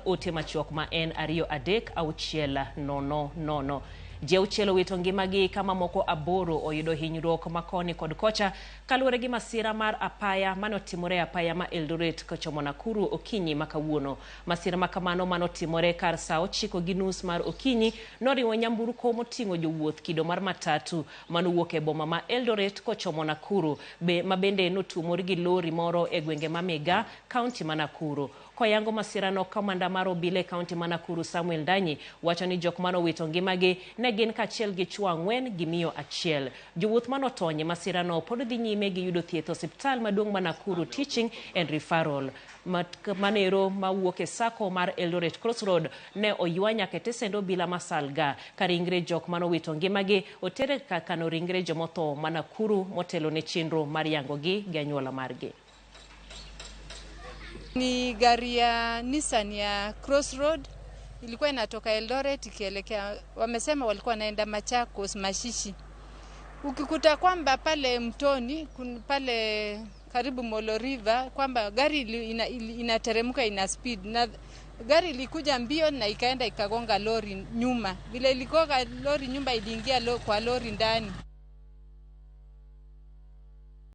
ote machuok ma en 23600. Ji auchiel owito ngimagi ka mamoko aboro oyudo hinyruok ma koni kod kocha kaluwore gi masira mar apaya mane otimore e apaya ma Eldoret kochomo Nakuru okinyi ma kawuono. Masira ma kamano mane otimore kar saa ochiko gi nus mar okinyi noriwo nyamburko moting'o jowuoth kido mar matatu mane owuok e boma ma Eldoret kochomo Nakuru be ma bende notuomore gi lori moro e gwenge ma Migaa, kaunti ma Nakuru. Koyango masirano, kamanda mar obila e kaunti ma Nakuru Samuel Ndanyi wacho ni jok mane owito ngimagi ne gin kaachiel gi chwo ang'wen gi miyo achiel. Jowuoth mane otony e masirano pod dhi nyime gi yudo thieth e osiptal maduong' ma Nakuru Teaching and Referral. Manero mawuok e sacco mar Eldoret Crossroad ne oywa nyaka e tesend obila ma Salga ka ringre jok mane owito ngimagi oter e kar kano ringre jomotho ma Nakuru motelo ne chenro mar yangogi gi anyuola margi. Ni gari ya Nissan ya Crossroad ilikuwa inatoka Eldoret ikielekea, wamesema walikuwa wanaenda Machakos Mashishi. Ukikuta kwamba pale mtoni pale karibu Molo River kwamba gari inateremka ina speed na gari ilikuja mbio na ikaenda ikagonga lori nyuma. Vile iligonga lori nyuma iliingia kwa lori ndani.